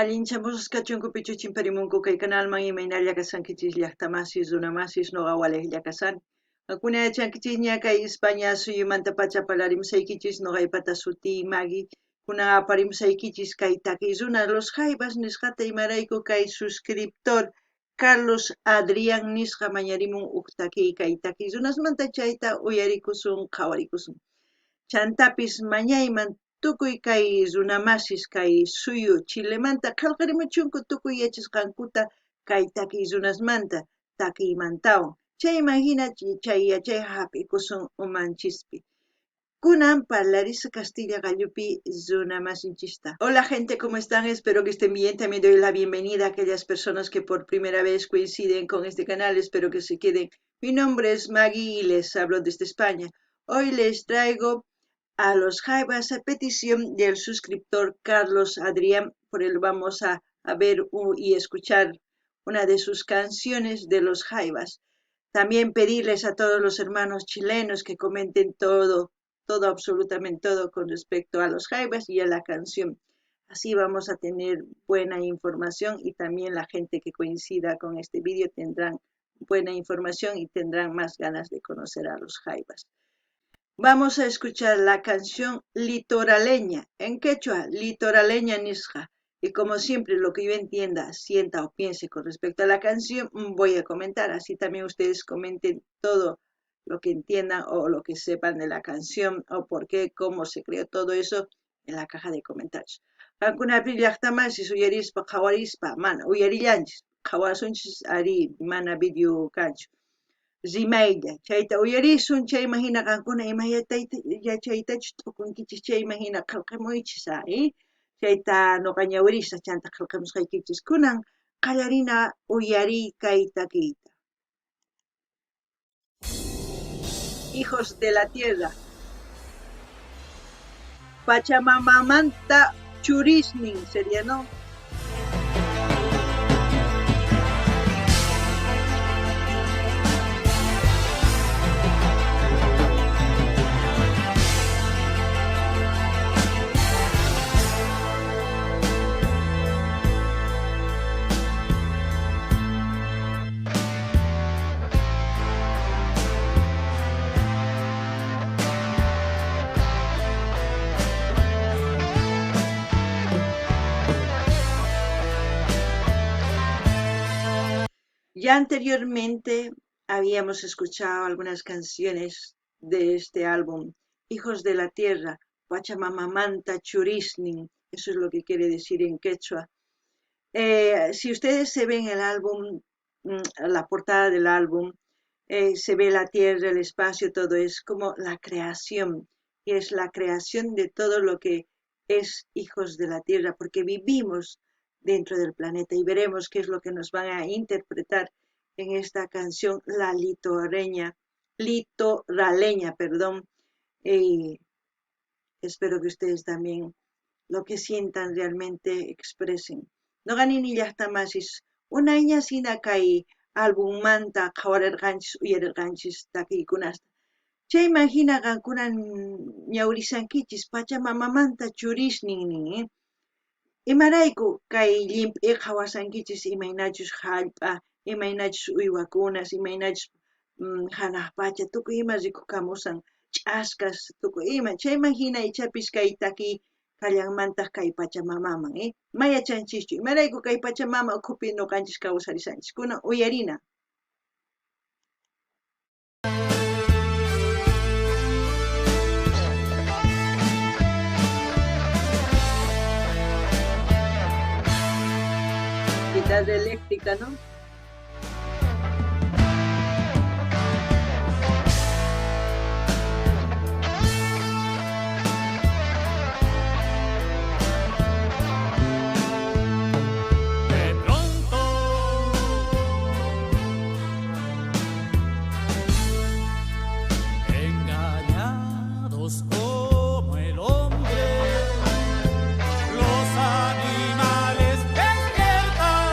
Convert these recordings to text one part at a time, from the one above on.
Allinchamusqa kachunku pichu chimparimunku kay kanalman imaynalla kashankichis llaqtamasis runamasis noqa walejlla kashani. Qankuna yachankichisña kay España suyumantapacha parlarimusaykichis noqaypata sutiy Maggie. Kunan aparimusaykichis kay takiy runa Los Jaivas nisqata imarayku kay suscriptor Carlos Adrián nisqa mañarimun uj takiy kay takiy runasmanta chayta uyarikusun qhawarikusun. Chantapis mañayman tukuy kay runamasis kay suyu Chilemanta qhelqarimuchunku tukuy yachasqankuta kay takiy runasmanta takiymantawan. Chayman hina chay yachay hap'ikusun umanchispi. Kunan parlarisa Castilla qallupi runamasinchista. Hola gente, ¿cómo están? Espero que estén bien. También doy la bienvenida a aquellas personas que por primera vez coinciden con este canal. Espero que se queden. Mi nombre es Maggie y les hablo desde España. Hoy les traigo a los Jaivas a petición del suscriptor Carlos Adrián. Por él vamos a ver y escuchar una de sus canciones de los Jaivas. También pedirles a todos los hermanos chilenos que comenten todo, todo, absolutamente todo con respecto a los Jaivas y a la canción. Así vamos a tener buena información y también la gente que coincida con este vídeo tendrán buena información y tendrán más ganas de conocer a los Jaivas. Vamos a escuchar la canción Litoraleña, en quechua, Litoraleña nisqa. Y como siempre, lo que yo entienda, sienta o piense con respecto a la canción, voy a comentar. Así también ustedes comenten todo lo que entiendan o lo que sepan de la canción o por qué, cómo se creó todo eso en la caja de comentarios. Qankunapi llaqtamasis uyarispa qhawarispa mana uyarillanchis qhawasunchis ari mana video kanchu rimaylla chayta uyarisun chayman hina qankuna ima yachaytachus t'ukunkichis chayman hina qhelqamuychis ari chayta noqa ñawirisa chanta qhelqamusqaykichis kunan qallarina uyariy kay takiyta. Hijos de la tierra. Pachamamamanta churisnin sería, ¿no? Ya anteriormente habíamos escuchado algunas canciones de este álbum, Hijos de la Tierra, Pachamamamanta Churisnin, eso es lo que quiere decir en quechua. Si ustedes se ven el álbum, la portada del álbum, se ve la tierra, el espacio, todo es como la creación, y es la creación de todo lo que es Hijos de la Tierra, porque vivimos dentro del planeta y veremos qué es lo que nos van a interpretar en esta canción, la litoraleña, perdón. Y espero que ustedes también lo que sientan realmente expresen. Noqani llaqtamasis unayña sina kay álbummanta qhawarerqanchis uyarerqanchis takiykunasta. Chayman hina qankuna ñawrisankichis Pachamamamanta churisnin nin. Imarayku kay llimp'i qhawasankichis imaynachus hallp'a, imaynachus uywakunas, imaynachus hanaq pacha, tukuy ima rikukamusan, ch'askas, tukuy ima. Chayman hina ichapis kay takiy kallanmantaq kay Pachamamaman, Ma yachanchischu, imarayku kay Pachamama ukhupi noqanchis kawsarisanchis. Kunan uyarina. Guitarra eléctrica, ¿no? De pronto, engañados como el hombre, los animales despiertan.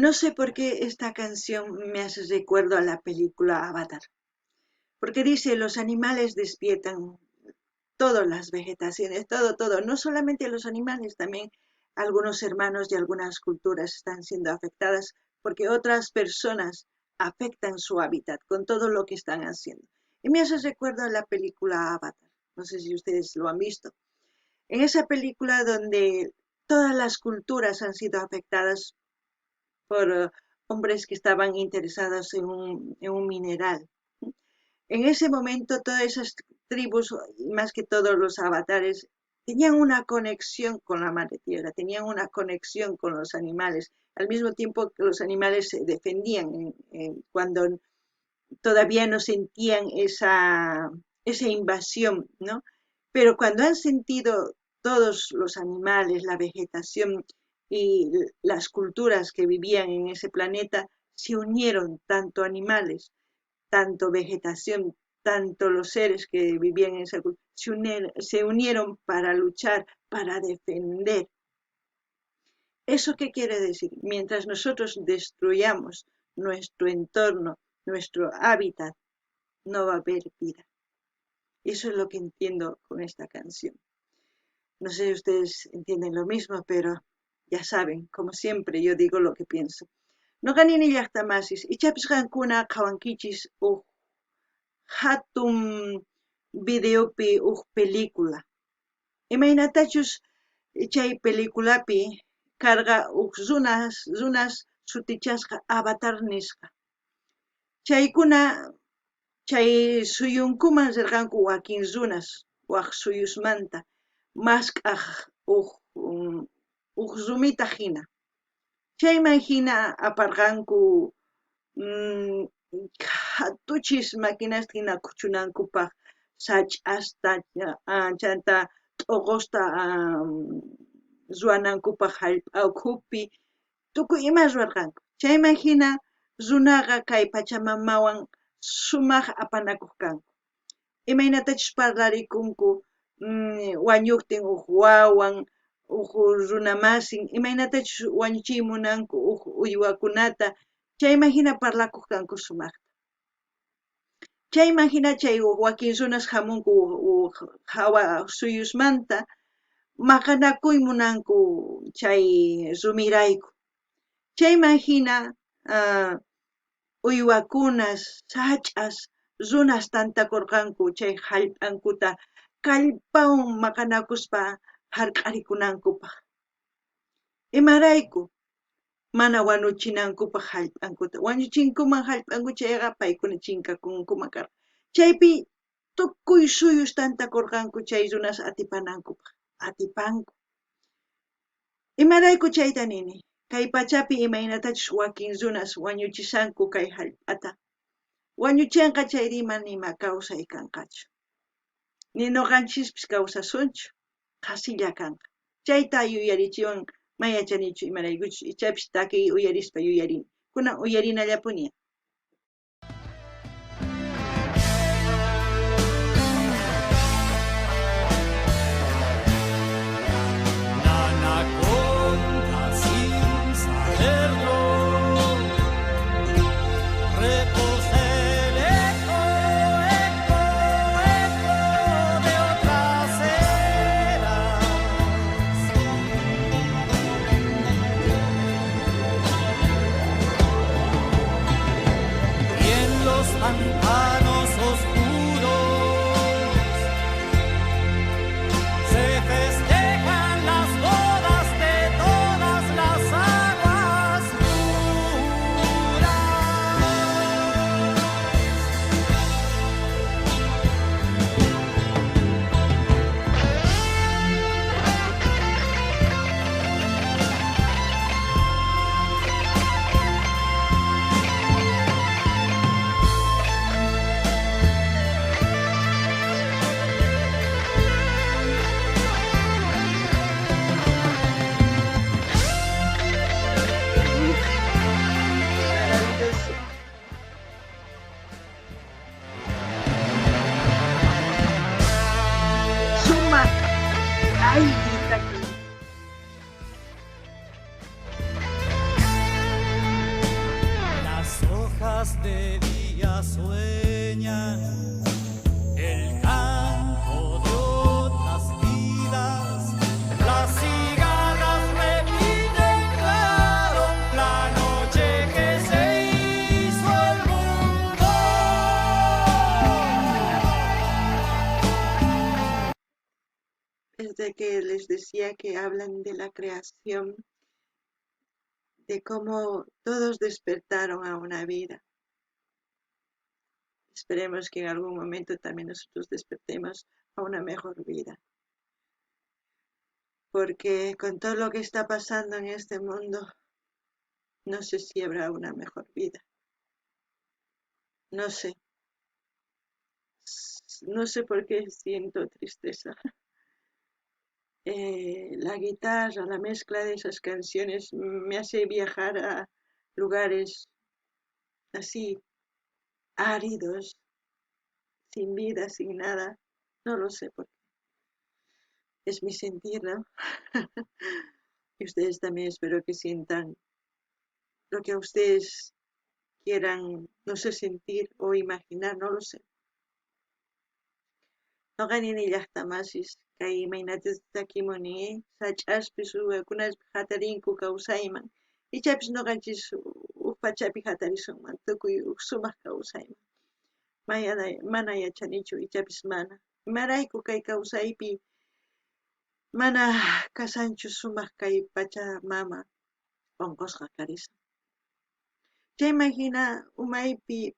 No sé por qué esta canción me hace recuerdo a la película Avatar, porque dice, los animales despiertan todas las vegetaciones, todo, todo, no solamente los animales, también algunos hermanos de algunas culturas están siendo afectadas porque otras personas afectan su hábitat con todo lo que están haciendo. Y me hace recuerdo a la película Avatar, no sé si ustedes lo han visto. En esa película donde todas las culturas han sido afectadas por hombres que estaban interesados en un mineral. En ese momento todas esas tribus, más que todos los avatares, tenían una conexión con la madre tierra, tenían una conexión con los animales, al mismo tiempo que los animales se defendían cuando todavía no sentían esa invasión, ¿no? Pero cuando han sentido todos los animales, la vegetación y las culturas que vivían en ese planeta, se unieron tanto animales, tanto vegetación, tanto los seres que vivían en esa cultura, se unieron para luchar, para defender. ¿Eso qué quiere decir? Mientras nosotros destruyamos nuestro entorno, nuestro hábitat, no va a haber vida. Eso es lo que entiendo con esta canción. No sé si ustedes entienden lo mismo, pero ya saben, como siempre, yo digo lo que pienso. Noqanini llaqtamasis, ichapis qankuna qhawankichis uj hatun videopi uj película. Imaynatachus chay peliculapi karqa uj runas sutichasqa avatar nisqa. Chaykuna chay suyunkuman rirqanku wakin runas waj suyusmanta mask'aj uj rumita hina. Chayman hina aparqanku hatuchis maquinasta hina khuchunankupaq sach'asta chanta t'oqosta ruwanankupaq hallp'a ukhupi tukuy ima ruwarqanku. Chayman hina runaqa kay pachamamawan sumaq apanakuq kanku. Imaynatachus parlarikunku wañuqtin uj wawan, uj runamasin, imaynatachus wañuchiy munanku uj uywakunata, chayman hina parlakuq kanku sumaqta. Chayman hina chay wakin runas hamunku hawa suyusmanta maqanakuy munanku chay rumirayku. Chayman hina uywakunas, sach'as, runas tantakurqanku chay hallp'ankuta kallpawan maqanakuspa hark'arikunankupaq. Imarayku mana wañuchinankupaq hallp'ankuta. Wañuchinkuman hallp'anku chayqa paykuna chinkakunkuman karqa. Chaypi tukuy suyus tantakurqanku chay runas atipanankupaq. Atipanku. Imarayku chayta nini? Kay pachapi imaynatachus wakin runas wañuchishanku kay hallp'ata. Wañuchinqa chayri mana ima kawsay kanqachu. Ni noqanchispis kawsasunchu. Qhasilla kanqa. Chayta yuyarichiwan may yachanichu imaraykuchus ichapis takiy uyarispa yuyarini. Kunan uyarinallapuni. Sueñan el canto de otras vidas. Las cigarras repiten claro la noche que se hizo el mundo. Desde que les decía que hablan de la creación, de cómo todos despertaron a una vida. Esperemos que en algún momento también nosotros despertemos a una mejor vida. Porque con todo lo que está pasando en este mundo, no sé si habrá una mejor vida. No sé. No sé por qué siento tristeza. La guitarra, la mezcla de esas canciones me hace viajar a lugares así, áridos, sin vida, sin nada. No lo sé por qué. Es mi sentir, ¿no? Y ustedes también espero que sientan lo que ustedes quieran, no sé, sentir o imaginar, no lo sé. Noqa nini llaqtamasis kay imaynatachus takimuni sach'aspis uywakunapis jatarinku kawsayman, ichapis noqanchis uj pachapi jatarisunman tukuy uj sumaq kawsayman. Mana yachanichu, ichapis mana. Imarayku kay kawsaypi mana kasanchu sumaq kay pacha mama onqosqa karisan. Chayman hina umaypi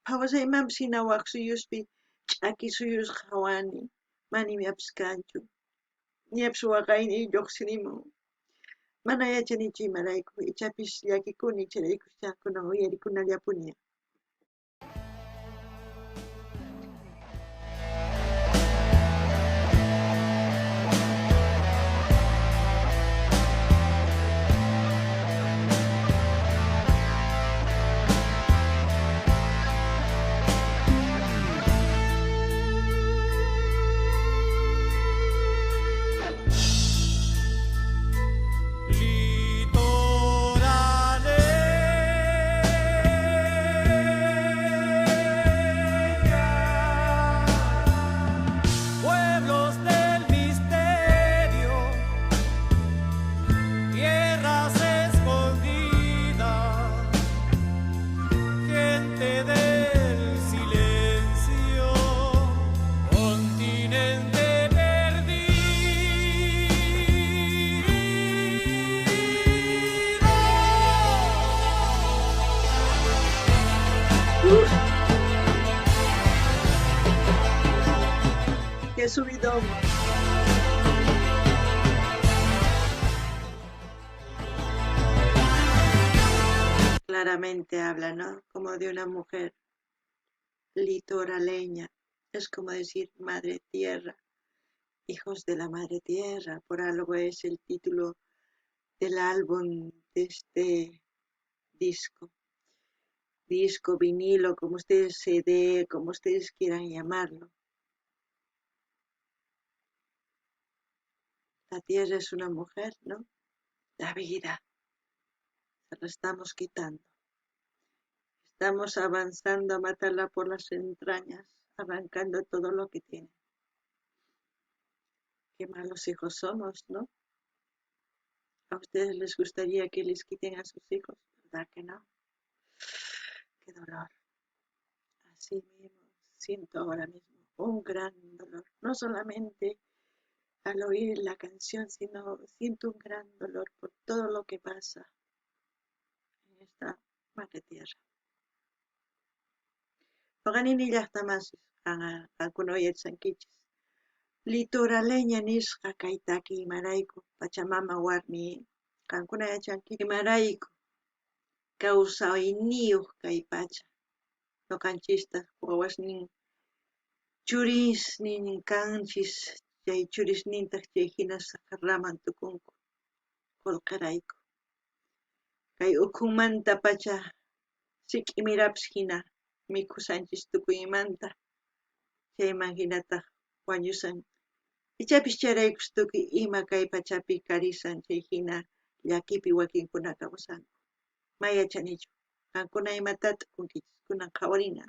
phawasaymanpis hina wak suyuspi ch'aki suyus qhawani, mana imapis kanchu, ñapis waqayniy lluqsirimun. Mana yachanichu imarayku, ichapis llakikuni, chayraykuchá kunan uyarikunallapuni. Pueblos del misterio, tierras escondidas, gente del silencio, continente perdido. ¡Uf! ¡Qué subidón! Claramente habla, ¿no? Como de una mujer litoraleña. Es como decir madre tierra, hijos de la madre tierra. Por algo es el título del álbum de este disco. Disco, vinilo, como ustedes CD, como ustedes quieran llamarlo. La tierra es una mujer, ¿no? La vida. Se la estamos quitando. Estamos avanzando a matarla por las entrañas, arrancando todo lo que tiene. Qué malos hijos somos, ¿no? ¿A ustedes les gustaría que les quiten a sus hijos? ¿Verdad que no? Qué dolor. Así mismo siento ahora mismo un gran dolor. No solamente al oír la canción, sino siento un gran dolor por todo lo que pasa en esta madre tierra. Noqanini llaqtamasis qankuna uyarisankichis. Litoraleña nisqa kay taki imarayku Pachamama warmi qankuna yachanki imarayku kawsayniyuq kay pacha. Noqanchistaq wawasnin churisnin kanchis, chay churisnintaq chay hina saqraman tukunku qullqirayku. Kay ukhunmanta pacha sik'imirapis hina mikhusanchis tukuymanta, chayman hinataq wañusan. Ichapis chayraykus tukuy ima kay pachapi karisan chay hina llakipi wakinkuna kawsanku. Ma yachanichu, qankuna imata t'ukunkichis, kunan qhawarina.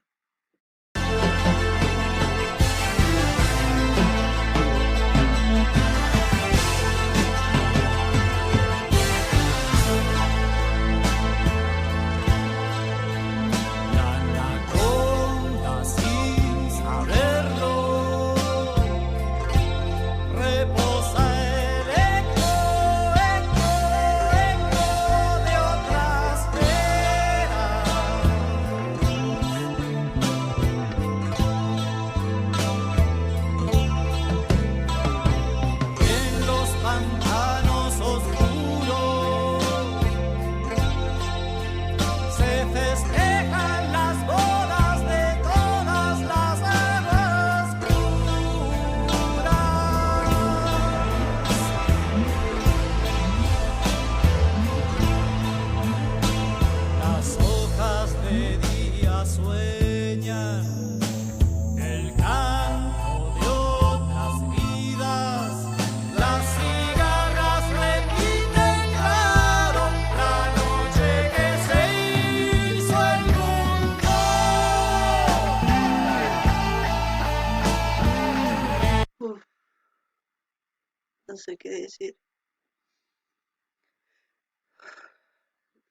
No sé qué decir.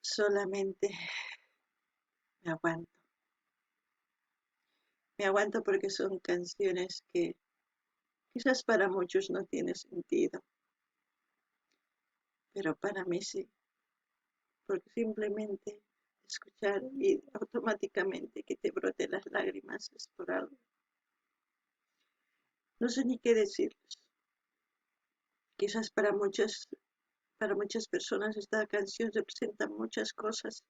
Solamente me aguanto. Me aguanto porque son canciones que quizás para muchos no tiene sentido, pero para mí sí, porque simplemente escuchar y automáticamente que te broten las lágrimas es por algo. No sé ni qué decirles. Quizás para muchas personas esta canción representa muchas cosas.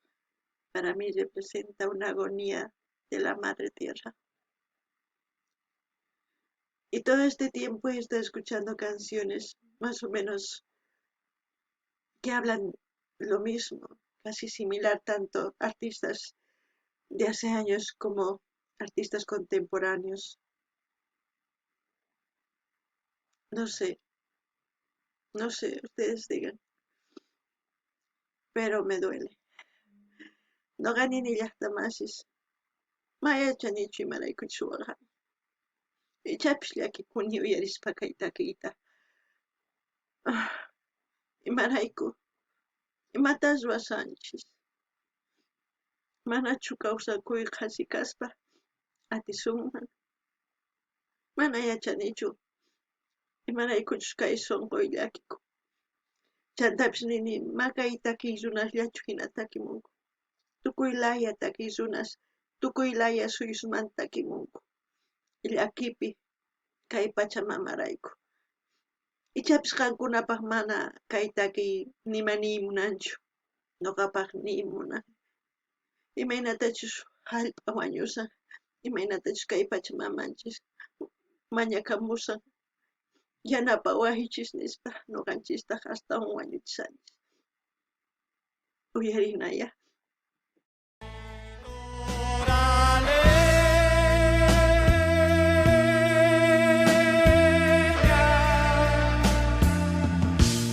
Para mí representa una agonía de la madre tierra. Y todo este tiempo he estado escuchando canciones más o menos que hablan lo mismo, casi similar, tanto artistas de hace años como artistas contemporáneos. No sé, no sé, ustedes digan, pero me duele. Noqani llaqtamasis, ma yachanichu imaraykuchus waqani. Ichapis llakikuni uyarispa kay takiyta. Imarayku, imatas ruwasanchis? Manachu kawsakuy qhasi kaspa atisunman? Mana yachanichu imaraykuchus kay sunquy llakikun. Chantapis nini, ma kay takiy runasllachu hina takimunku. Tukuy laya takiy runas, tukuy laya suyusmanta takimunku. Llakipi kay pachamamarayku. Ichapis qankunapaq mana kay takiy nima niy munanchu, noqapaq niy munan. Imaynatachus hallp'a wañusan, imaynatachus kay pachamamanchis mañakamusan, yanapawaychis nispa, noqanchistaq astawan wañuchisanchis. Uyarinaya.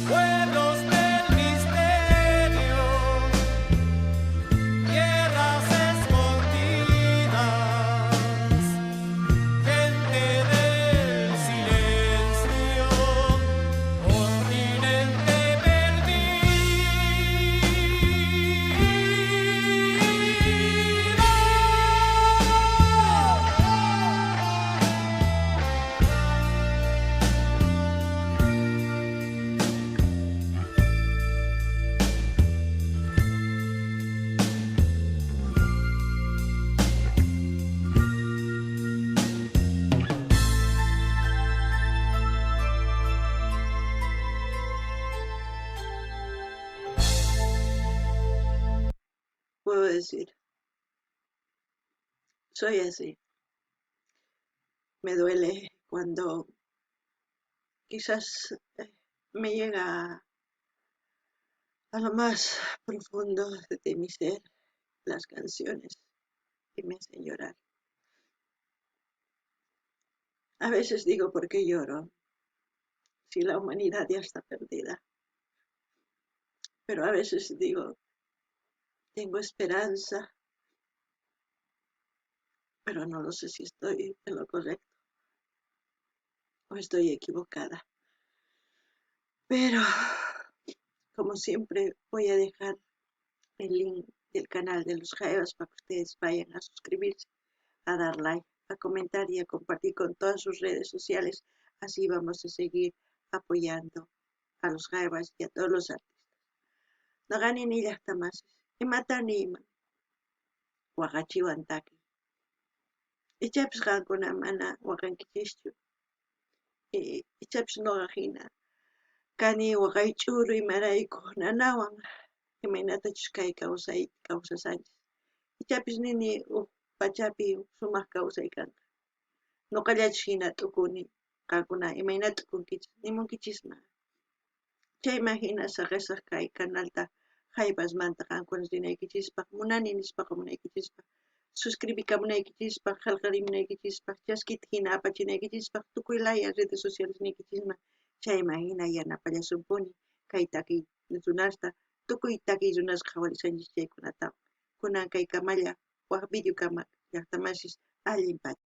Pueblos del misterio, tierras escondidas, gente del silencio, continente perdido. Puedo decir, soy así. Me duele cuando quizás me llega a lo más profundo de mi ser las canciones y me hacen llorar. A veces digo, ¿por qué lloro? Si la humanidad ya está perdida. Pero a veces digo, tengo esperanza, pero no lo sé si estoy en lo correcto o estoy equivocada. Pero, como siempre, voy a dejar el link del canal de los Jaivas para que ustedes vayan a suscribirse, a dar like, a comentar y a compartir con todas sus redes sociales. Así vamos a seguir apoyando a los Jaivas y a todos los artistas. Noqani nillaqtamasis, imatan iman, waqachiwan taki. Ichapis qankuna mana waqankichischu. Ichapis noqa hina kani waqaych'uru imarayku nanawan imaynatachus kay kawsay kawsasanchis. Ichapis nini huk pachapi sumaq kawsay kanqa. Noqallachus hina t'ukuni, qankuna imayna t'ukunkichis, nimunkichisma. Chayman hina saqesaq kay kanalta Jaivasmanta qankuna rinaykichispaq, munani nispa qomunaykichispaq, suscribikamunaykichispaq, qhelqarimunaykichispaq, chaskita hina apachinaykichispaq, tukuy laya redes sociales niykichisman, chayman hina yanapallasunpuni kay takiy runasta, tukuy takiy runas qhawarisanchis chaykunata. Kunan kay kamalla waj video kama llaqtamasis allin pacha.